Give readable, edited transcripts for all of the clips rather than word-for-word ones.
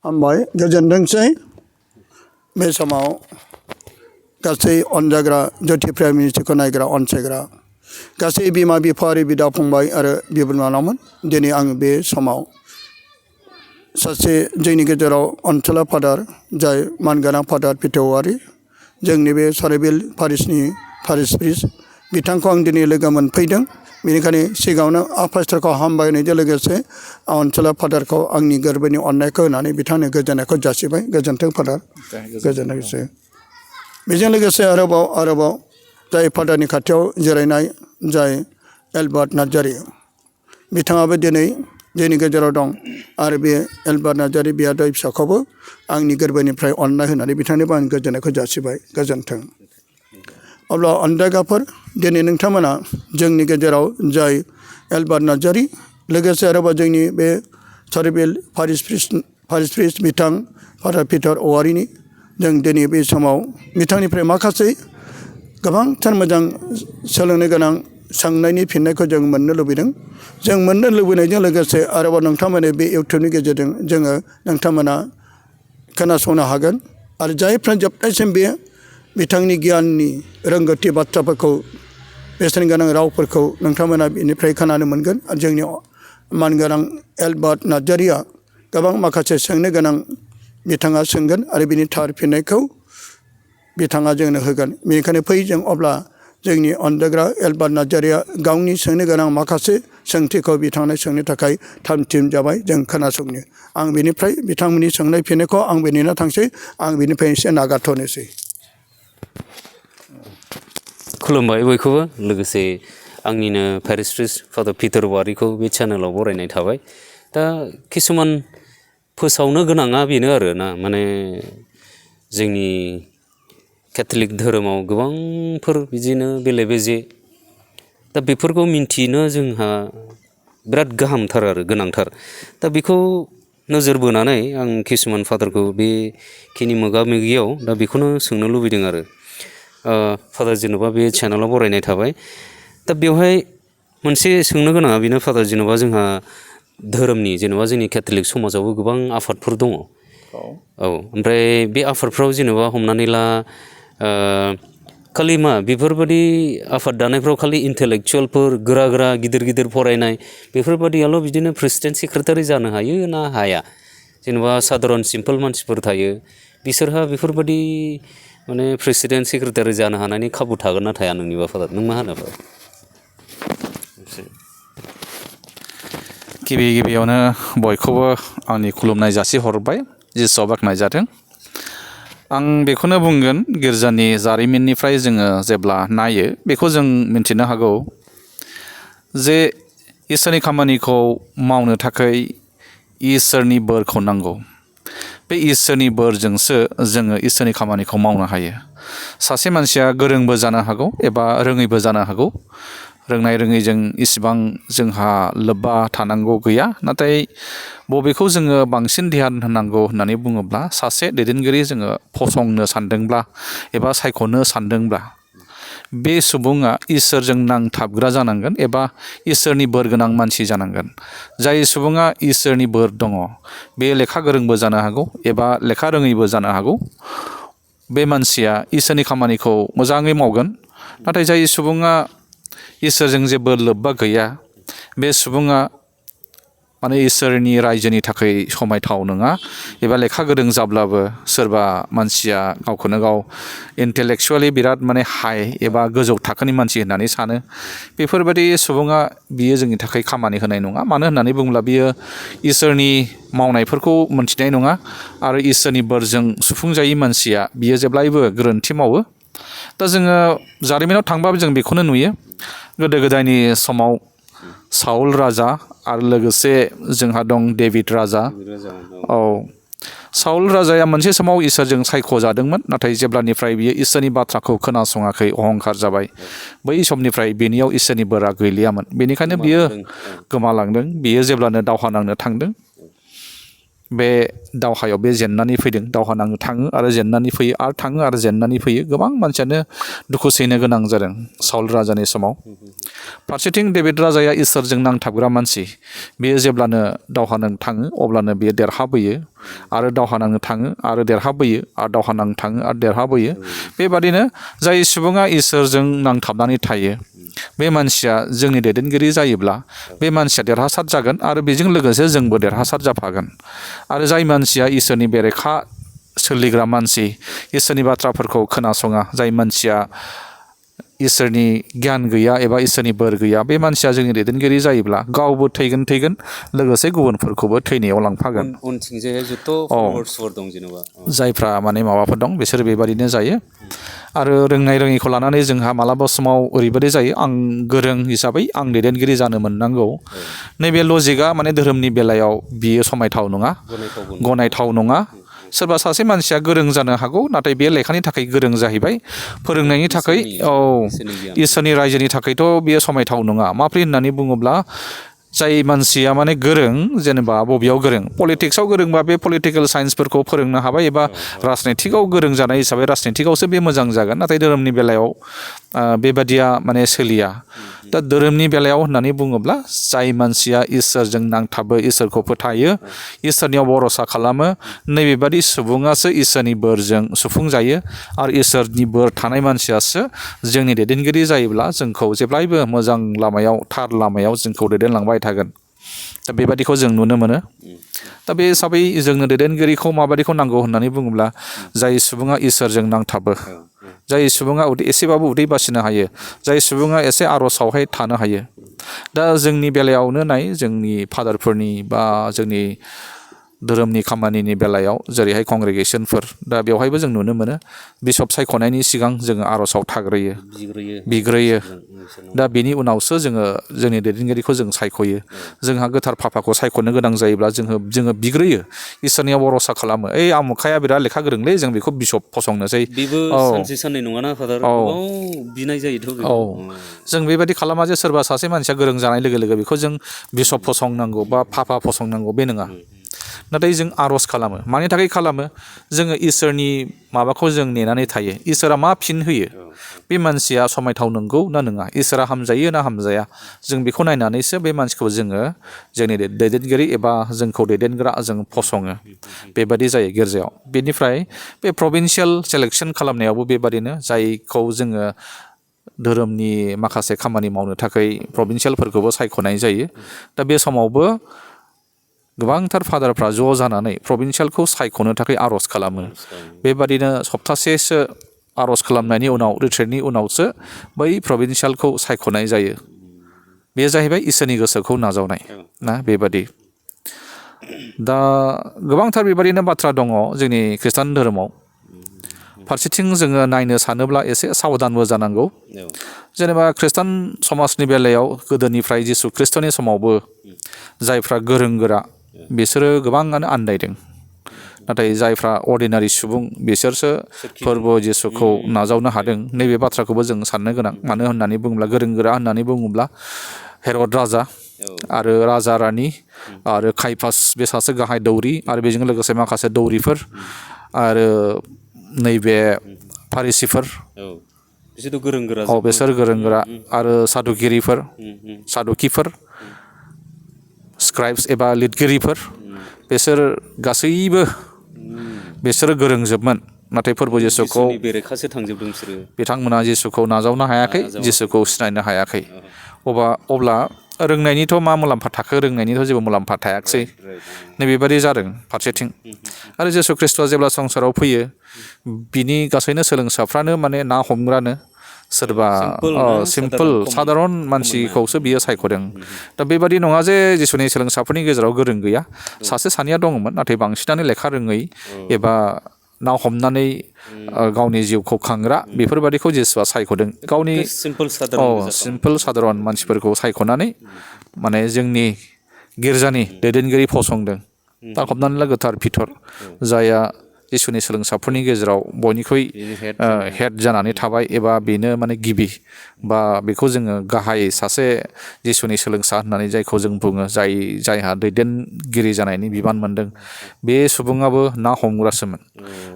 हामबाय गोजोनथोंसै बे समाव गासै अनजाग्रा ज्योति प्राइम मिनिस्टारखौ नायग्रा अनसायग्रा गासै बिमा बिफायारि बिदा फंबाय आरो बिबोनानावमोन दिनै आं बे समाव सासे जोंनि गेजेराव अनसुला फादार जाय मानगोनां फादार पिटर औवारि जोंनि बे साराइबिल पारिसनि पारिस प्रिस्ट बिथांखौ आं दिनै लोगो मोनफैदों बेनिखायनो सिगाङावनो पास्टरखौ हामबायनायजों लोगोसे अनसुला फादारखौ आंनि गोरबोनि अननायखौ होनानै बिथांनो गोजोननायखौ जासिबाय गोजोन्थों फादार गोजोनथोंसै बेजों लोगोसे आरोबाव जाय फादारनि खाथियाव जिरायनाय जाय एलबार्ट नार्जारि बिथाङाबो दिनै जोंनि गेजेराव दं आरो बे एलबार्ट नार्जारि बियादै फिसाखौबो आंनि गोरबोनिफ्राय अननाय होनानै बिथांनोबो आं गोजोननायखौ जासिबाय गोजोन्थों अब्ला अनजायग्राफोर दिनै नोंथांमोना जोंनि गेजेराव जाय एलबार्ट नार्जारि लोगोसे आरोबाव जोंनि बे साराइबिल पारिस प्रिस्ट बिथां फादार पिटार औवारिनि जों दिनै बे समाव बिथांनिफ्राय माखासे गोबांथार मोजां सोलोंनो गोनां सोंनायनि फिननायखौ जों मोननो लुबैदों जों मोननो लुबैनायजों लोगोसे आरोबाव नोंथांमोननि बे इउटुबनि गेजेरजों जोङो नोंथांमोना खोनासंनो हागोन आरो जायफ्रा जोबनायसिम बे बिथांनि गियाननि रोंगौथि बाथ्राफोरखौ बेसेन गोनां रावफोरखौ नोंथांमोना बेनिफ्राय खोनानो मोनगोन आरो जोंनि मानगोनां एलबार्ट नार्जारिया गोबां माखासे सोंनो गोनां बिथाङा सोंगोन आरो बिनि थार फिननायखौ बिथाङा जोंनो होगोन बेनिखायनो फै जों अब्ला जोंनि अनजायग्रा एलबार्ट नार्जारिया गावनि सोंनो गोनां माखासे सोंथिखौ बिथांनो सोंनो थाखाय थाम थिम जाबाय जों खोनासंनो आं बेनिफ्राय बिथांमोननि सोंनाय फिननायखौ आंबो नेना थांसै आं बेनिफ्राय एसे नागारथ'नोसै खुलुमबाय बयखौबो लोगोसे आंनिनो पारिस प्रिस्ट फादार पिटार औवारिखौ बे चेनेलाव बरायनाय थाबाय दा किसुमान फोसावनो गोनाङा बेनो आरो ना माने जोंनि केथलिक धोरोमाव गोबांफोर बिदिनो बेले बेजे दा बेफोरखौ मिन्थिनो जोंहा बिराद गाहामथार आरो गोनांथार दा बेखौ नोजोर बोनानै आं किसुमान फादारखौ बेखिनि मोगा मोगियाव दा बेखौनो सोंनो लुबैदों आरो फादार जेन'बा बे चेनेलाव बरायनाय थाबाय दा बेवहाय मोनसे सोंनो गोनाङा बेनो फादार जेन'बा जोंहा धोरोमनि जेन'बा जोंनि केथलिक समाजावबो गोबां आफादफोर दङ औ ओमफ्राय बे आफादफ्राव जेन'बा हमनानै ला खालि मा बेफोरबायदि आफाद दानायफ्राव खालि इन्टेलेक्सुवेलफोर गोरा गोरा गिदिर गिदिर फरायनाय बेफोरबायदियाल' बिदिनो प्रेसिडेन्ट सेक्रेटारि जानो हायो ना हाया जेन'बा साधारन सिम्पोल मानसिफोर थायो बिसोरहा बेफोरबायदि माने प्रेसिडेन्ट सेक्रेटारि जानो हानायनि खाबु थागोन ना थाया नोंनिबा फादार नों मा होनो गिबियावनो बयखौबो आंनि खुलुमनाय जासिहरबाय जिसुआव बाख्नाय जाथों आं बेखौनो बुंगोन गिर्जानि जारिमिननिफ्राय जोङो जेब्ला नायो बेखौ जों मिन्थिनो हागौ जे इसोरनि खामानिखौ मावनो थाखाय इसोरनि बोरखौ नांगौ बे इसोरनि बोरजोंसो जोङो इसोरनि खामानिखौ मावनो हायो सासे मानसिया गोरोंबो जानो हागौ एबा रोङैबो जानो हागौ रोंनाय रोङैजों इसिबां जोंहा लोब्बा थानांगौ गैया नाथाय बबेखौ जोङो बांसिन ध्यान होनांगौ होननानै बुङोब्ला सासे दैदेनगिरि जोङो फसंनो सानदोंब्ला एबा सायख'नो सानदोंब्ला बे सुबुङा इसोरजों नांथाबग्रा जानांगोन एबा इसोरनि बोर गोनां मानसि जानांगोन जाय सुबुङा इसोरनि बोर दङ बे लेखा गोरोंबो जानो हागौ एबा लेखा रोङैबो जानो हागौ बे मानसिया इसोरनि खामानिखौ मोजाङै मावगोन नाथाय जाय सुबुङा इसोरजों जेबो लोब्बा गैया बे सुबुङा माने इसोरनि रायजोनि थाखाय समायथाव नङा एबा लेखा गोरों जाब्लाबो सोरबा मानसिया गावखौनो गाव इन्टेलेक्सुवेलि बिराद माने हाइ एबा गोजौ थाखोनि मानसि होननानै सानो बेफोरबायदि सुबुङा बियो जोंनि थाखाय खामानि होनाय नङा मानो होननानै बुङोब्ला बियो इसोरनि मावनायफोरखौ मोनथिनाय नङा आरो इसोरनि बोरजों सुफुंजायै मानसिया बियो जेब्लायबो गोरोन्थि मावो दा जोङो जारिमिनाव थांबाबो जों बेखौनो नुयो गोदो गोदायनि समाव साउल राजा आरो लोगोसे जोंहा दं डेभिड राजा औ साउल राजाया मोनसे समाव इसोरजों सायख'जादोंमोन नाथाय जेब्लानिफ्राय बियो इसोरनि बाथ्राखौ खोनासङाखै अहंखार जाबाय बै समनिफ्राय बेनियाव इसोरनि बोरा गैलियामोन बेनिखायनो बियो गोमालांदों बियो जेब्लानो दावहा नांनो थांदों बे दावहायाव बे जेननानै फैदों दावहा नांनो थाङो आरो जेननानै फैयो आरो थाङो आरो जेननानै फैयो गोबां मानसियानो दुखु सैनो गोनां जादों साउल राजानि समाव फारसेथिं डेभिड राजाया इसोरजों नांथाबग्रा मानसि बेयो जेब्लानो दावहा नांनो थाङो अब्लानो बेयो देरहाबोयो आरो दावहा नांनो थाङो आरो देरहाबोयो आरो दावहा नांनो थाङो आरो देरहाबोयो बेबादिनो जाय सुबुङा इसोरजों नांथाबनानै थायो बे मानसिया जोंनि दैदेनगिरि जायोब्ला बे मानसिया देरहासार जागोन आरो बेजों लोगोसे जोंबो देरहासार जाफागोन आरो जाय मानसिया इसोरनि बेरेखा सोलिग्रा मानसि इसोरनि बाथ्राफोरखौ खोनासङा जाय मानसिया इसोरनि गियान गैया एबा इसोरनि बोर गैया बे मानसिया जोंनि दैदेनगिरि जायोब्ला गावबो थैगोन लोगोसे गुबुनफोरखौबो थैनायाव लांफागोन उनथिंजाय जुथ' फलोवार्सफोर दं जेनेबा जायफ्रा माने माबाफोर दं बिसोर बेबादिनो जायो आरो रोंनाय रोङिखौ लानानै जोंहा मालाबा समाव ओरैबायदि जायो आं गोरों हिसाबै आं दैदेनगिरि जानो मोननांगौ नैबे लजिकआ माने धोरोमनि बेलायाव बियो समायथाव नङा गनायथाव नङा सोरबा सासे मानसिया गोरों जानो हागौ नाथाय बे लेखानि थाखाय गोरों जाहैबाय फोरोंनायनि थाखाय इसोरनि रायजोनि थाखायथ' बेयो समायथाव नङा माब्रै होननानै बुङोब्ला जाय मानसिया माने गोरों जेनेबा बबेयाव गोरों पलिटिक्सआव गोरोंबा बे पलिटिकेल साइन्सफोरखौ फोरोंनो हाबाय एबा राजनितिकआव गोरों जानाय हिसाबै राजनितिकआवसो बे मोजां जागोन नाथाय धोरोमनि बेलायाव बेबादिया माने सोलिया दा धोरोमनि बेलायाव होननानै बुङोब्ला जाय मानसिया इसोरजों नांथाबो इसोरखौ फोथायो इसोरनियाव भरसा खालामो नैबेबादि सुबुङासो इसोरनि बोरजों सुफुंजायो आरो इसोरनि बोर थानाय मानसियासो जोंनि दैदेनगिरि जायोब्ला जोंखौ जेब्लायबो मोजां लामायाव थार लामायाव जोंखौ दैदेनलांबाय थागोन दा बेबादिखौ जों नुनो मोनो दा बे हिसाबै जोंनो दैदेनगिरिखौ माबादिखौ नांगौ होननानै बुङोब्ला जाय सुबुङा इसोरजों नांथाबो जाय सुबुङा एसेबाबो उदै बासिनो हायो जाय सुबुङा एसे आर'जावहाय थानो हायो दा जोंनि बेलायावनो नाय जोंनि फादारफोरनि बा जोंनि धोरोमनि खामानिनि बेलायाव जेरैहाय कंग्रेगेसनफोर दा बेवहायबो जों नुनो मोनो बिशप सायख'नायनि सिगां जोङो आर'जाव थाग्रोयो बिग्रोयो दा बेनि उनावसो जोङो जोंनि दैदेनगिरिखौ जों सायख'यो जोंहा गोथार पापाखौ सायख'नो गोनां जायोब्ला जोङो बिग्रोयो इसोरनियाव भरसा खालामो आमुखाया बिराद लेखा गोरोंलै जों बेखौ बिशप फसंनोसै बेबो सानसे साननै नङाना फादार बिनाय जायोथ' जों बेबायदि खालामा जे सोरबा सासे मानसिया गोरों जानाय लोगो लोगो बेखौ जों बिशप फसंनांगौ बा पापा फसंनांगौ बे नङा नाथाय जों आर'ज खालामो मानि थाखाय खालामो जोङो इसोरनि माबाखौ जों नेनानै थायो इसोरा मा फिन होयो बे मानसिया समायथाव नंगौ ना नङा इसोरा हामजायो ना हामजाया जों बेखौ नायनानैसो बे मानसिखौ जोङो जोंनि दैदेनगिरि एबा जोंखौ दैदेनग्रा जों फसङो बेबादि जायो गिर्जायाव बेनिफ्राय बे प्रभिन्सियेल सेलेक्सन खालामनायावबो बेबादिनो जायखौ जोङो धोरोमनि माखासे खामानि मावनो थाखाय प्रभिन्सियेलफोरखौबो सायख'नाय जायो दा बे समावबो गोबांथार फादारफ्रा ज' जानानै प्रभिन्सियेलखौ सायख'नो थाखाय आर'ज खालामो बेबादिनो सप्तासेसो आर'ज खालामनायनि उनाव रिट्रिटनि उनावसो बै प्रभिन्सियेलखौ सायख'नाय जायो बेयो जाहैबाय इसोरनि गोसोखौ नाजावनाय ना बेबादि दा गोबांथार बेबादिनो बाथ्रा दङ जोंनि खृष्टान धोरोमाव फारसेथिं जोङो नायनो सानोब्ला एसे साबधानबो जानांगौ जेनेबा खृष्टान समाजनि बेलायाव गोदोनिफ्राय जिसु खृष्टनि समावबो जायफ्रा गोरों गोरा बिसोरो गोबाङानो आन्दायदों नाथाय जायफ्रा अर्डिनारि सुबुं बिसोरसो फोरबो जिसुखौ नाजावनो हादों नैबे बाथ्राखौबो जों साननो गोनां मानो होननानै बुङोब्ला गोरों गोरा होननानै बुङोब्ला हेरद राजा आरो राजा रानि आरो काइफास बे सासे गाहाय दौरि आरो बेजों लोगोसे माखासे दौरिफोर आरो नैबे फारिसिफोर बिसोर गोरों गोरा आरो सादुकिफोर स्क्राइब्स एबा लिरगिरिफोर बिसोर गासैबो बिसोरो गोरोंजोबमोन नाथाय फोरबो जिसुखौ बेरेखासो थांजोबदों बिसोरो बिथांमोना जिसुखौ नाजावनो हायाखै जिसुखौ सिनायनो हायाखै अब्ला रोंनायनिथ' मा मुलाम्फा थाखो रोंनायनिथ' जेबो मुलाम्फा थायाखिसै नैबेबादि जादों फारसेथिं आरो जिसु ख्रिस्ट'आ जेब्ला संसाराव फैयो बिनि गासैनो सोलोंसाफ्रानो माने ना हमग्रानो सोरबा सिम्पोल साधारन मानसिखौसो बियो सायख'दों दा बेबादि नङा जे जिसुनि सोलोंसाफोरनि गेजेराव गोरों गैया सासे सानैया दङमोन नाथाय बांसिनानो लेखा रोङै एबा ना हमनानै गावनि जिउखौ खांग्रा बेफोरबादिखौ जिसुआ सायख'दों गावनि सिम्पोल साधारन मानसिफोरखौ सायख'नानै माने जोंनि गिर्जानि दैदेनगिरि फसंदों दा हमनानै ला गोथार पिटर जायहा जिसुनि सोलोंसाफोरनि गेजेराव बयनिख्रुइ हेड जानानै थाबाय एबा बेनो माने गिबि बा बेखौ जोङो गाहाय सासे जिसुनि सोलोंसा होननानै जायखौ जों बुङो जायहा दैदेनगिरि जानायनि बिबान मोनदों बे सुबुङाबो ना हमग्रासोमोन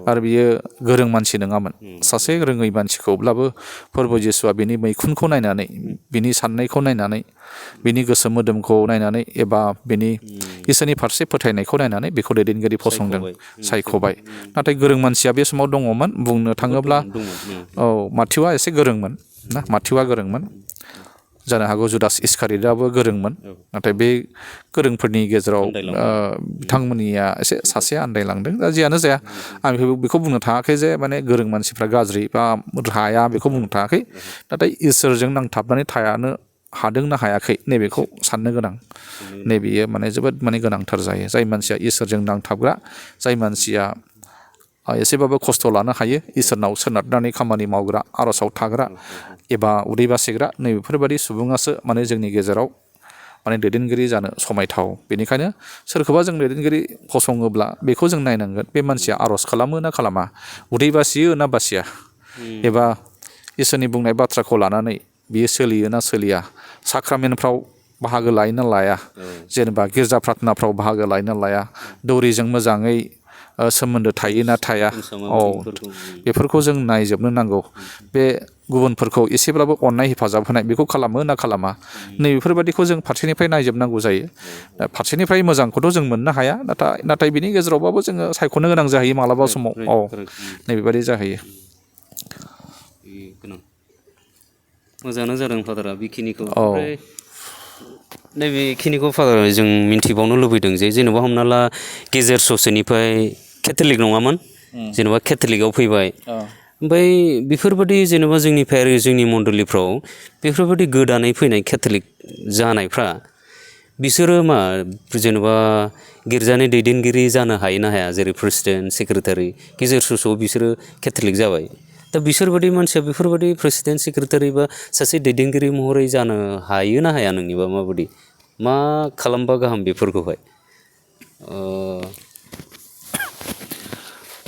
आरो बियो गोरों मानसि नङामोन सासे रोङै मानसिखौब्लाबो फोरबो जिसुआ बिनि मैखुनखौ नायनानै बिनि साननायखौ नायनानै बिनि गोसो मोदोमखौ नायनानै एबा बिनि इसोरनि फारसे फोथायनायखौ नायनानै बेखौ दैदेनगिरि फसंदों सायख'बाय नाथाय गोरों मानसिया बे समाव दङमोन बुंनो थाङोब्ला औ माथिउआ एसे गोरोंमोन ना माथिउआ गोरोंमोन जानो हागौ जुदास इस्कारितआबो गोरोंमोन नाथाय बे गोरोंफोरनि गेजेराव बिथांमोननिया एसे सासेया आन्दायलांदों दा जियानो जाया आं बेखौ बुंनो थाङाखै जे माने गोरों मानसिफ्रा गाज्रि बा हाया बेखौ बुंनो थाङाखै नाथाय इसोरजों नांथाबनानै थानो हादोंना हायाखै नैबेखौ साननो गोनां नैबेयो माने जोबोद माने गोनांथार जायो जाय मानसिया इसोरजों नांथाबग्रा जाय मानसिया एसेबाबो खस्थ' लानो हायो इसोरनाव सोनारनानै खामानि मावग्रा आर'जाव थाग्रा एबा उदै बासिग्रा नैबेफोरबायदि सुबुङासो माने जोंनि गेजेराव माने दैदेनगिरि जानो समायथाव बेनिखायनो सोरखौबा जों दैदेनगिरि फसङोब्ला बेखौ जों नायनांगोन बे मानसिया आर'ज खालामो ना खालामा उदै बासियो ना बासिया एबा इसोरनि बुंनाय बाथ्राखौ लानानै बियो सोलियो ना सोलिया साक्रामेन्टफ्राव बाहागो लायो ना लाया जेनेबा गिर्जा प्रार्थनाफ्राव बाहागो लायो ना लाया दौरिजों मोजाङै सोमोन्दो थायो ना थाया औ बेफोरखौ जों नायजोबनो नांगौ बे गुबुनफोरखौ एसेब्लाबो अननाय हेफाजाब होनाय बेखौ खालामो ना खालामा नैबेफोरबादिखौ जों फारसेनिफ्राय नायजोबनांगौ जायो फारसेनिफ्राय मोजांखौथ' जों मोननो हाया नाथाय बिनि गेजेरावबाबो जोङो सायख'नो गोनां जाहैयो मालाबा समाव औ नैबेबादि जाहैयो मोजाङानो जादों फादारा बेखिनिखौ ओमफ्राय नैबेखिनिखौ फादार जों मिन्थिबावनो लुबैदों जे जेनेबा हमना ला गेजेर ससेनिफ्राय केथलिक नङामोन जेनेबा केथलिकआव फैबाय ओमफ्राय बेफोरबायदि जेनेबा जोंनि मण्डलिफ्राव बेफोरबायदि गोदानै फैनाय केथलिक जानायफ्रा बिसोरो मा जेनेबा गिर्जानि दैदेनगिरि जानो हायो ना हाया जेरै प्रेसिडेन्ट सेक्रेटारि गेजेर ससेयाव बिसोरो केथलिक जाबाय दा बिसोरबायदि मानसिया बेफोरबायदि प्रेसिडेन्ट सेक्रेटारि बा सासे दैदेनगिरि महरै जानो हायो ना हाया नोंनिबा माबायदि मा खालामबा गाहाम बेफोरखौहाय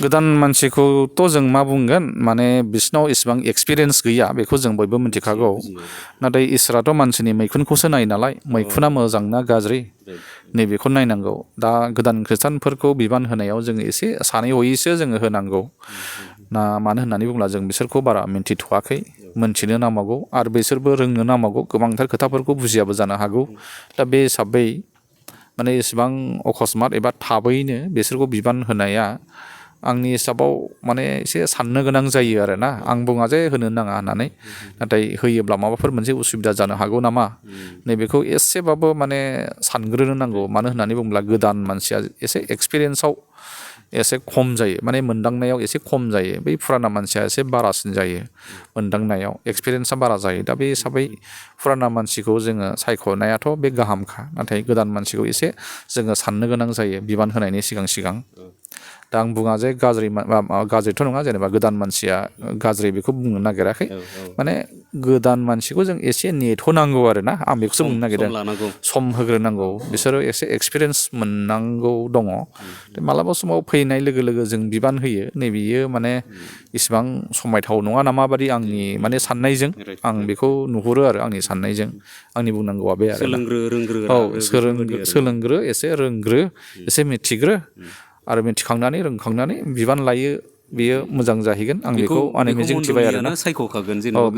गोदान मानसिखौथ' जों मा बुंगोन माने बिसिनाव इसिबां एक्सपिरियेन्स गैया बेखौ जों बयबो मिथिखागौ नाथाय इसोराथ' मानसिनि मैखुनखौसो नायो नालाय मैखुना मोजां ना गाज्रि नैबेखौ नायनांगौ दा गोदान खृष्टानफोरखौ बिबान होनायाव जोङो एसे सानै हयैसो जोङो होनांगौ ना मानो होननानै बुङोब्ला जों बिसोरखौ बारा मिन्थिथ'वाखै मोनथिनो नांबावगौ आरो बिसोरबो रोंनो नांबावगौ गोबांथार खोथाफोरखौ बुजियाबो जानो हागौ दा बे हिसाबै माने इसेबां अकस्मात एबा थाबैनो बिसोरखौ बिबान होनाया आंनि हिसाबाव माने एसे साननो गोनां जायो आरो ना आं बुङा जे होनो नाङा होननानै नाथाय होयोब्ला माबाफोर मोनसे उसुबिदा जानो हागौ नामा नैबेखौ एसेबाबो माने सानग्रोनो नांगौ मानो होननानै बुङोब्ला गोदान मानसिया एसे एक्सपिरियेन्सआव एसे खम जायो माने मोनदांनायाव एसे खम जायो बै फुराना मानसिया एसे बारासिन जायो मोनदांनायाव एक्सपिरियेन्सा बारा जायो दा बे हिसाबै फुराना मानसिखौ जोङो सायख'नायाथ' बे गाहामखा नाथाय गोदान मानसिखौ एसे जोङो साननो गोनां जायो बिबान होनायनि सिगां दा आं बुङा जे गाज्रिथ' नङा जेनेबा गोदान मानसिया गाज्रि बेखौ बुंनो नागिराखै माने गोदान मानसिखौ जों एसे नेथ'नांगौ आरो ना आं बेखौसो बुंनो नागिरदों सम होग्रोनांगौ बिसोरो एसे एक्सपिरियेन्स मोननांगौ दङ मालाबा समाव फैनाय लोगो लोगो जों बिबान होयो नैबेयो माने इसिबां समायथाव नङा नामा बादि आंनि माने साननायजों आं बेखौ नुहुरो आरो आंनि साननायजों आंनि बुंनांगौआ बे आरो औ सोलोंग्रो एसे रोंग्रो एसे मिथिग्रो आरो मिथिखांनानै रोंखांनानै बिबान लायो बेयो मोजां जाहैगोन आं बेखौ माने मिजिंथिबाय आरोना सायख'खागोन जेनेबा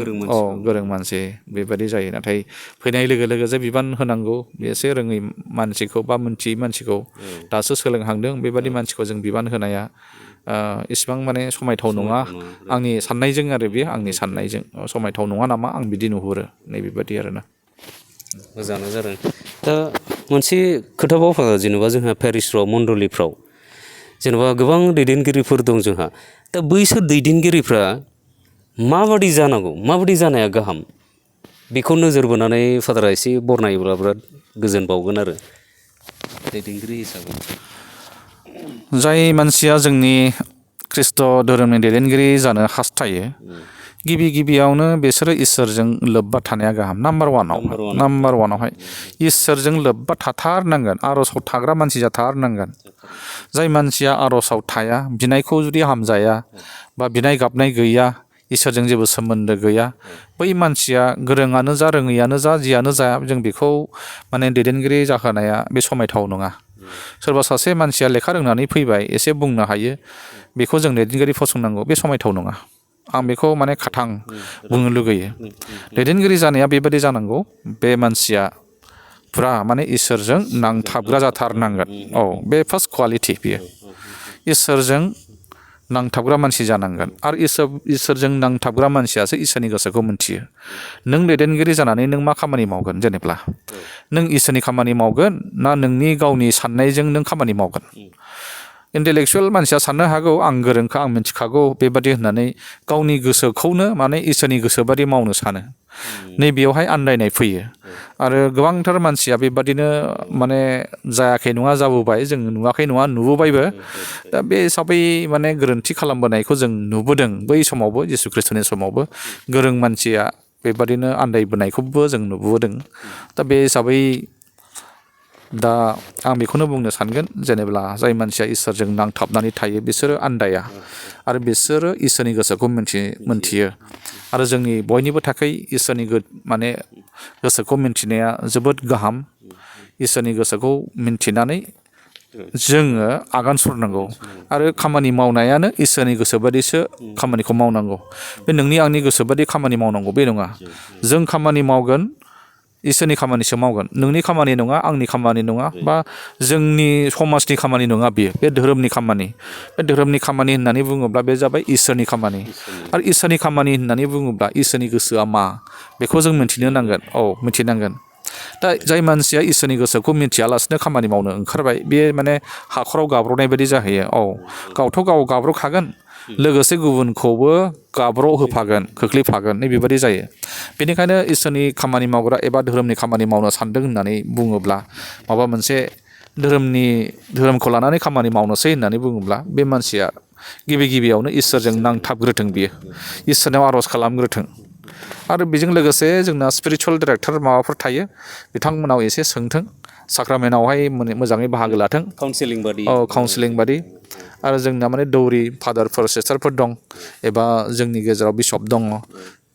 गोरों मानसि बेबायदि जायो नाथाय फैनाय लोगो लोगो जे बिबान होनांगौ एसे रोङै मानसिखौ बा मोनथियै मानसिखौ दासो सोलोंहांदों बेबादि मानसिखौ जों बिबान होनाया इसिबां माने समायथाव नङा आंनि साननायजों आरो बेयो आंनि साननायजों समायथाव नङा नामा आं बिदि नुहुरो नैबेबादि आरोना मोजाङानो जादों दा मोनसे खोथाबाव जेनेबा जोंहा पेरिसफ्राव मण्डलिफ्राव जेनेबा गोबां दैदेनगिरिफोर दं जोंहा दा बैसोर दैदेनगिरिफ्रा माबादि जानांगौ माबादि जानाया गाहाम बेखौ नोजोर बोनानै फादारा एसे बरनायोब्ला बिराद गोजोन बावगोन आरो दैदेनगिरि हिसाबै जाय मानसिया जोंनि ख्रिस्ट' धोरोमनि दैदेनगिरि जानो हास्थायो गिबियावनो बिसोरो इसोरजों लोब्बा थानाया गाहाम नाम्बार वानावहाय इसोरजों लोब्बा थाथारनांगोन आर'जाव थाग्रा मानसि जाथारनांगोन जाय मानसिया आर'जाव थाया बिनायखौ जुदि हामजाया बा बिनाय गाबनाय गैया इसोरजों जेबो सोमोन्दो गैया बै मानसिया गोरोङानो जा रोङैयानो जा जियानो जाया जों बेखौ माने दैदेनगिरि जाहोनाया बे समायथाव नङा सोरबा सासे मानसिया लेखा रोंनानै फैबाय एसे बुंनो हायो बेखौ जों दैदेनगिरि फसंनांगौ बे समायथाव नङा आं बेखौ माने खाथां बुंनो लुगैयो दैदेनगिरि जानाया बेबादि जानांगौ बे मानसिया फुरा माने इसोरजों नांथाबग्रा जाथारनांगोन औ बे फार्स्ट क्वालिटि बियो इसोरजों नांथाबग्रा मानसि जानांगोन आरो इसोरजों नांथाबग्रा मानसियासो इसोरनि गोसोखौ मोनथियो नों दैदेनगिरि जानानै नों मा खामानि मावगोन जेनेब्ला नों इसोरनि खामानि मावगोन ना नोंनि गावनि साननायजों नों खामानि मावगोन इन्टेलेक्सुवेल मानसिया साननो हागौ आं गोरोंखा आं मिथिखागौ बेबादि होननानै गावनि गोसोखौनो माने इसोरनि गोसोबादि मावनो सानो नैबेयावहाय आन्दायनाय फैयो आरो गोबांथार मानसिया बेबादिनो माने जायाखै नङा जाबोबाय जों नुवाखै नङा नुबोबायबो दा बे हिसाबै माने गोरोन्थि खालामबोनायखौ जों नुबोदों बै समावबो जिसु ख्रिस्ट'नि समावबो गोरों मानसिया बेबादिनो आन्दायबोनायखौबो जों नुबोदों दा बे हिसाबै दा आं बेखौनो बुंनो सानगोन जेनेब्ला जाय मानसिया इसोरजों नांथाबनानै थायो बिसोरो आन्दाया आरो बिसोरो इसोरनि गोसोखौ मोनथियो आरो जोंनि बयनिबो थाखाय इसोरनि माने गोसोखौ मिन्थिनाया जोबोद गाहाम इसोरनि गोसोखौ मिन्थिनानै जोङो आगान सुरनांगौ आरो खामानि मावनायानो इसोरनि गोसोबादिसो खामानिखौ मावनांगौ बे नोंनि आंनि गोसोबादि खामानि मावनांगौ बे नङा जों खामानि मावगोन इसोरनि खामानिसो मावगोन नोंनि खामानि नङा आंनि खामानि नङा बा जोंनि समाजनि खामानि नङा बियो बे धोरोमनि खामानि बे धोरोमनि खामानि होननानै बुङोब्ला बे जाबाय इसोरनि खामानि आरो इसोरनि खामानि होननानै बुङोब्ला इसोरनि गोसोआ मा बेखौ जों मिथिनो नांगोन औ मिथिनांगोन दा जाय मानसिया इसोरनि गोसोखौ मिथियालासिनो खामानि मावनो ओंखारबाय बे माने हाखराव गाब्र'नाय बायदि जाहैयो औ गावथ' गाव गाब्र'खागोन लोगोसे गुबुनखौबो गाब्र' होफागोन खोख्लैफागोन नै बेबायदि जायो बेनिखायनो इसोरनि खामानि मावग्रा एबा धोरोमनि खामानि मावनो सानदों होननानै बुङोब्ला माबा मोनसे धोरोमखौ लानानै खामानि मावनोसै होननानै बुङोब्ला बे मानसिया गिबियावनो इसोरजों नांथाबग्रोथों बियो इसोरनाव आर'ज खालामग्रोथों आरो बेजों लोगोसे जोंना स्पिरिचुवेल डिरेक्टर माबाफोर थायो बिथांमोनाव एसे सोंथों साक्रामेन्टआवहाय मोजाङै बाहागो लाथों काउन्सिलिं बादि आरो जोंना माने दौरि फादारफोर सिस्टारफोर दं एबा जोंनि गेजेराव बिशप दङ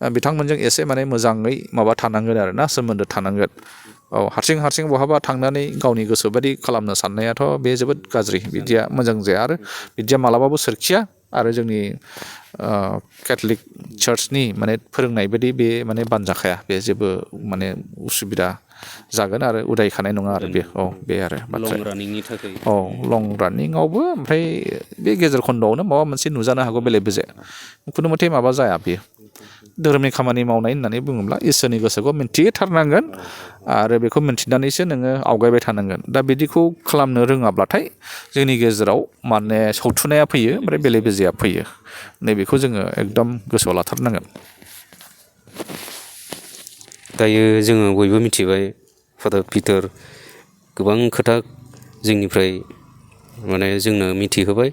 बिथांमोनजों एसे माने मोजाङै माबा थानांगोन आरो ना सोमोन्दो थानांगोन औ हारसिं बहाबा थांनानै गावनि गोसोबादि खालामनो साननायाथ' बे जोबोद गाज्रि बिदिया मोजां जाया आरो बिदिया मालाबाबो सोरखिया आरो जोंनि केथलिक चार्चनि माने फोरोंनाय बायदि बे माने बानजाखाया बे जेबो माने उसुबिदा जागोन आरो उदायखानाय नङा आरो बे औ बे आरो लं रानिंनि थाखाय औ लं रानिंआवबो ओमफ्राय बे गेजेर खन्दआवनो माबा मोनसे नुजानो हागौ बेले बेजे खुनु मथे माबा जाया बेयो धोरोमनि खामानि मावनाय होननानै बुङोब्ला इसोरनि गोसोखौ मिन्थिथारनांगोन आरो बेखौ मिन्थिनानैसो नोङो आवगायबाय थानांगोन दा बिदिखौ खालामनो रोङाब्लाथाय जोंनि गेजेराव माने सावथुनाया फैयो ओमफ्राय बेले बेजेया फैयो नैबेखौ जोङो एकदम गोसोआव लाथारनांगोन दायो जोङो बयबो मिथिबाय फादार पिटार गोबां खोथा जोंनिफ्राय माने जोंनो मिथिहोबाय